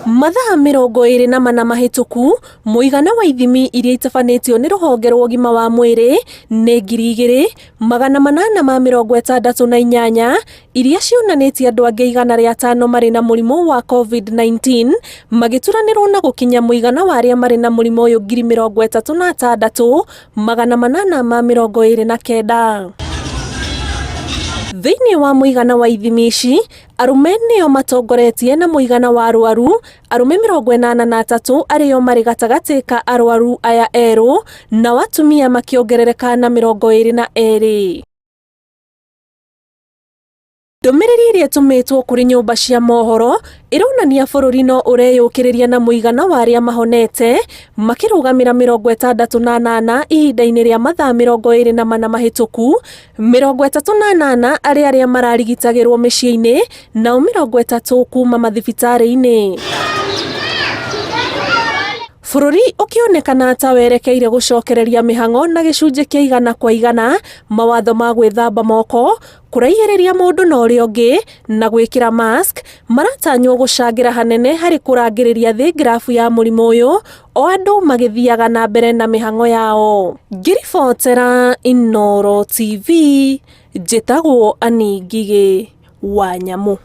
Mathaa 24 mahĩtũku, mũigana wa ithimi iria itabanĩtio nĩ rũhonge rwa ũgima wa mwĩrĩ nĩ 2868, iria cionanĩtie andũ angĩ 105 marĩ na mũrimũ wa COVID-19, magĩturanĩrwo na gũkinya mũigana wa arĩa marĩ na mũrimũ ũyũ 36,829. Thĩinĩ wa mũigana wa ithimi ici, arũme nĩo matongoretie na mũigana wa arwaru arũme 83 arĩo marĩ gatagatĩ ka arwaru aya erũ, nao atumia makĩongerereka na 22. Ndũmĩrĩri ĩrĩa ĩtũmĩtwo kũrĩ nyũmba cia mohoro ĩronania bũrũri no ũreyũkĩrĩria na mũigana wa arĩa mahonete makĩrũgamĩra 68 ihinda-inĩ rĩa mathaa 24 mahĩtũku, 38 arĩ arĩa mararigitagĩrwo mĩciĩ-inĩ nao 30 kuma mathibitarĩ-inĩ. Bũrũri ũkĩonekana ta werekeire gũcokereria mĩhang'o na gĩcunjĩ kĩa 100%, mawatho ma gwĩthamba moko, kũraihĩrĩria mũndũ na ũrĩa ũngĩ na gwĩkĩra mask maratanywo gũcangĩra hanene harĩ kũrangĩrĩria thĩ grafu ya mũrimũ ũyũ o andũ magĩthiaga na mbere na mĩhang'o yao. Ngĩribotera Inooro TV, njĩtagwo Annie Ngigĩ wa Nyamũ.